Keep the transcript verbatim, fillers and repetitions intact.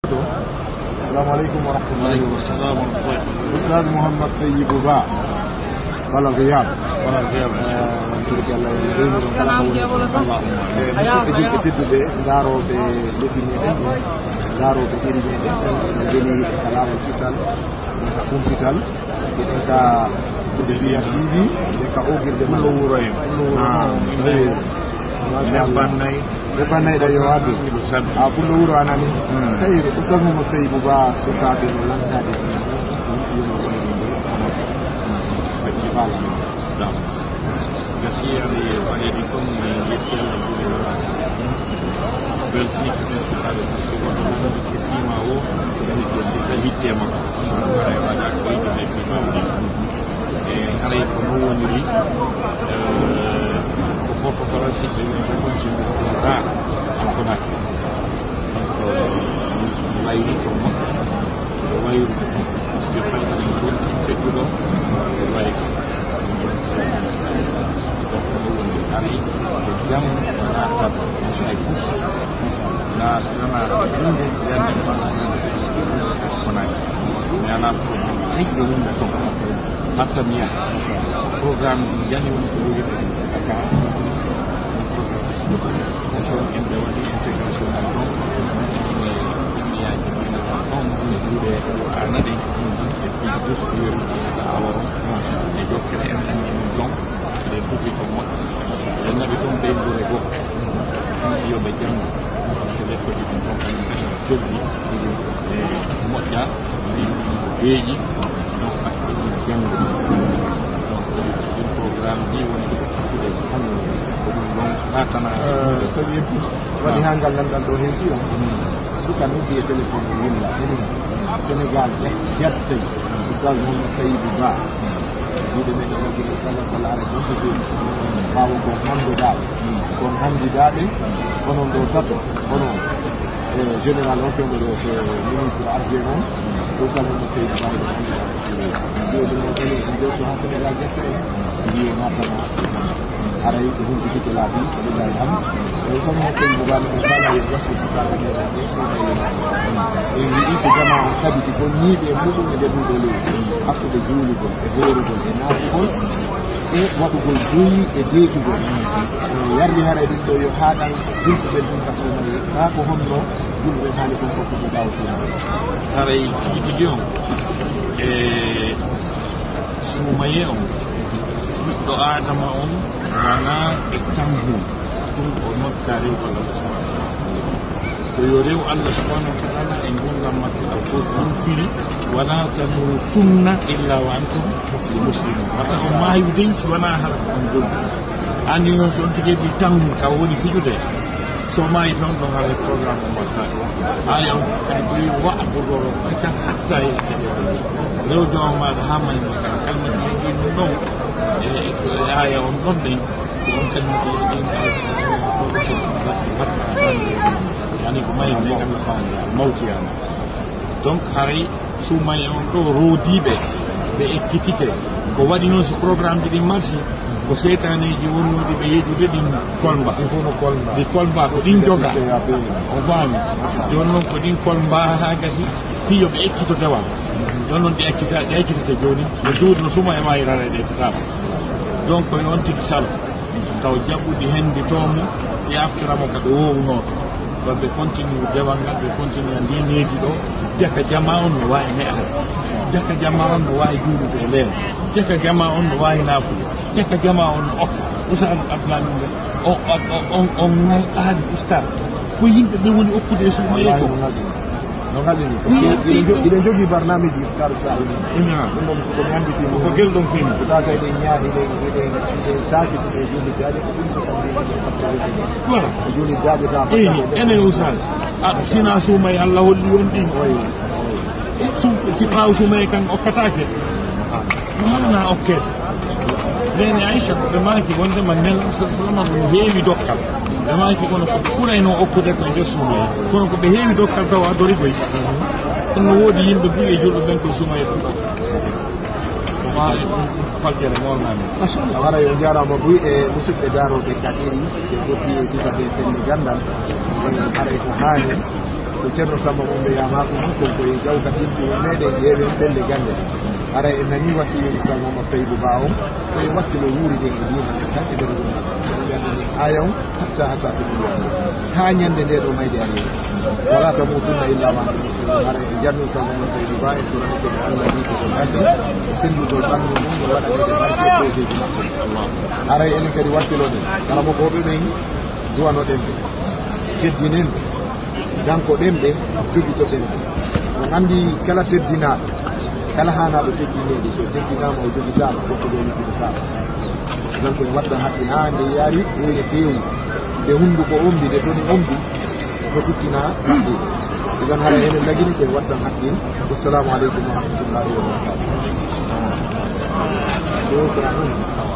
Assalamu aleykum wa rahmatullahi. Wa aleykum assalam wa rahmatullahi. Oustaz Mouhammad Tayyibou Ba, Bala Riyad. Bala Riyad. Eh, man tigi Allah e rewmi ɗon kala ko woni ɗon. Eh, musidɓe julɓe tedduɓe, ndarooɓe lefi meɗen ɗon, ndarooɓe iri meɗen ɗon, en ngeli e ka laawol kisal, en ka kumpital, en ka Kude Biya T V, en ka ogirde man. Pullo wuro en. Pullo wuro en. Ah, eyi. Machallah. Lebban nayi. Lebban nayi ɗa yo addu. A pullo wuro anani. Hmm. Tawi Oustaz Mouhammad Tayyibou Ba sukaaɓe no lantaade. Ɗum ɗum woni ɗum ɗo. Ɗum. Ɗum. Ɗum. Ɗum. Ɗum. Ɗum. Gasi, hannde waɗeede kon, min njetti Allah, juuli e Nulaaɗo, sallallahu alaihi wasallam. Weltini kadi sukaaɓe, par ce que goɗɗo fof nde fiima o, ene jogii kadi yitte makko. Kono kala e waɗa ko yiɗi ɓe fiima o ɗi. E haray ko noon woniri, eh, ko porte-parole siɓɓe ɓe ko kon jimɓe Fuuta, Fuuta Konaakiri. Donc, mi wayri ko makko, ko wayru, parce que fayda min ko fedduɗo, ko wayri. Donc, ɗum woni ari, ko jam, wona taba, hay fus. Na, na, na, ɗum de, yande, ko nayi. Mi ala problème, hay ɗo wonde toon. Hatta mi yaha. Programme ɗi jani woni ko ɗo yimɓe Dakar. Ɗum programme ɗi ɗo. Ɗum ɗon en ɓe waɗi intégration ɗum ɗon. Ene yimɓe yaaji ɗum ɗon. Ɗum ɗum juuɗe Qur'aana ɗen. Et puis, douze ko yori ɗum ɗo awa on. E jokkere en anndi ɗum ɗon. Eɗen tufi ko moƴƴi. Eɗen naɓi ɗum ɓeynguure goo. Fii yo ɓe janngu. Parce que lekkoji ɗin ɗon kañum kadi jolɗi, e moƴƴa, deeƴi, ɗon faɗɗi ɗum janngude. Donc, ɗin programme ji woni ko tokkude hannde. Ko ɗum ɗon haa tana. Eh, so yettii, waɗi haa ngal lanɗan ɗo hewti on. Suka noddi e téléphone o wulla, enen Sénégal, jat-, jattay. Oustaz Mouhamed Taïb Ba. Juuɗe men e laggude sagal ko laare bonɓe ɓe. Ɓaawo ko hannde daaɓe. Kon hannde daaɓe. Onon ɗo tato. Onon, eh, général on fewndo ɗo, so ministre adjoint on. Ɗo salmon no teydi bayɗo on. Jooni noon, enen en jewto haa Sénégal jetta en. Mbiye natana. Haray ko ɗum ko jikko laabi, ko ɗum laabi am. E sono mo koy mo gami ko kala yo wasu sukaaɓe ɓe, ɓe sono e en wi'i ko jama on tabiti ko ñiiɓe e muɗum e nder ɗum ɗo leydi. Hakkude juulugol, e hoorugol, e naafugol, e waɗugol buy, e deeƴugol. Yardi haray ɗum ɗo yo haaɗan julɓe ɓen ɗum ka suumaye. Kaa ko honno julɓe haali kon ko ɗum ɓaawo suumaye. Haray tigi tigi on, e Suumaye on, ɓiɗɗo Aadama on, wonaa e tan hun, ɗum o nodda rew Allah subhanahu wa ta'ala. Ko yo rew Allah subhanahu wa ta'ala e ngurndan makko ɗan fof, ɗum firi, "Wala tamutunna illa wa antum muslimun." Wata on maayu dey si wonaa hara on julɓe. Anndi noon so on tigi heɓi tan ka woni fijude, so maayi tan ɗon haray programme o marsaaki. Aaya on kadi ko wi'i wa'budu rabbaka hatta ya'tiyaka al-yaqin. Rew Joomi maaɗa haa maynoo kala. Kalmatuuji ɗin ɗon ɗon, e, e, e aaya on ɗon ɗen, ko on kalmatuuji ɗin, yani ko mayi, mawti yani. Donc, haray suumaye on ɗo roodiiɓe, ɓe ekkitike. Ko waɗi noon si programme ji ɗin marsi, ko seytaaneeji wonnooɗi ɓe yejude ɗin kolmba. Ɗi fof no kolmba. Ɗi kolmba, ko ɗin joga. O faami. Jooni noon ko ɗin kolmba haa gasi, fii yo ɓe ekkito dewal. Jooni noon ɗi accita, ɗi accitete jooni. No juuɗe no suma e maayi rara e ɗe kitaaba. Donc, ko e on tigi salo. Taw jaɓɓuɗi hennditoo mo, yaaftiramo ka ɓe woowunoo to. Ɗon ɓe continue dewal ngal, ɓe continue ndi needi ɗo. Jaka jama on no waawi ne'aade. Jaka jama on no waawi juulude e leew. Jaka jama on no waawi naafude. Jaka jama on no okka. Usaani Abdullah min ɓe. O, o, o, on, on ngal aadi ustaas. Ko yimɓe ɓe woni okkude e suumaye ko. Wallaahi, no ngal ɗum. No ngalɗini, parce que hiɗen jo-, hiɗen jogii barnaamiji Iftaar Saa'imi. Ina. Ɗum ɗon ko mi annditi mo. Ko gelɗum fini. Ko tawata eɗen ñaa-, eɗen, eɗen, eɗen saakiti e juulirde aade ko ɗum so samedi eɗen batta weltinde. Voilà. Ko juulirde aade tawa batta eyi, weltinde. Enen Oustaz. A, sina suumay Allah holli on ɗin. Oyi, oyi. Sum-, si ɓaawo suumay kan okkataake. Ah. Ɗum wona okkeede. Neene Aïcha, ɓe maaki wonde ma Nel sallallahu alaihi wasallam no heewi dokkal. Ɓe maaki kono ko ɓe ɓurayno okkude ko e nder suumaye. Kono ko ɓe heewi dokkal tawa adori koy. Kono no woodi yimɓe buy e julɓe ɓen koye suumaye ɗum ɗo. Ko maa e ɗum faltere mornami. Machallah, wara yo jaaraama buy e musidɓe daarooɓe Katiri, c'est ko piye sifaɓe pelle ganndal. Haray ko haani. Ko Ceerno Samba Mombe Yamaaku noon, ko koye jawka tinti o meeɗen ƴeewen pelle gannde. Haray en nanii wasiyee Ustaz Muhammad Tayyibu Ba on, ko en wakkilo wuuride e diina men tan e nder ɗum. Ɓe anndini aaya on, "Hatta atakumul yaqin." Haa ñande nde ɗo mayde ari. "Wala tamutunna illa wa antum muslimun." Haray en jarni Ustaz Muhammad Tayyibu Ba, en torani ko ɓe Allah ni ko ɓe gannde, e sellugol ɓanndu mum, no waɗa ɓe barke e projet ji maɓɓe. Haray enen kadi wakkilo ɗen, kala mo ko ɓe ɓen duwano ɗen ɓe. Teddinen ɓe. Kanko ɗen ɓe jogitoɗen ɓe. On anndi kala teddinaaɗo, kala haanaaɗo teddineede, so teddinaama o jogitaama, goɗɗo ɗo yuɓɓitotaama. Donc en watta haqqil haa nde yaari, ɓooyre teewu, nde hunnduko ombi, nde toni ombi, ko tuttina maɓɓe. Idan hara enen lagini ko en wattan haqqil. Wassalamu aleykum wa rahmatullahi wa barakatuh.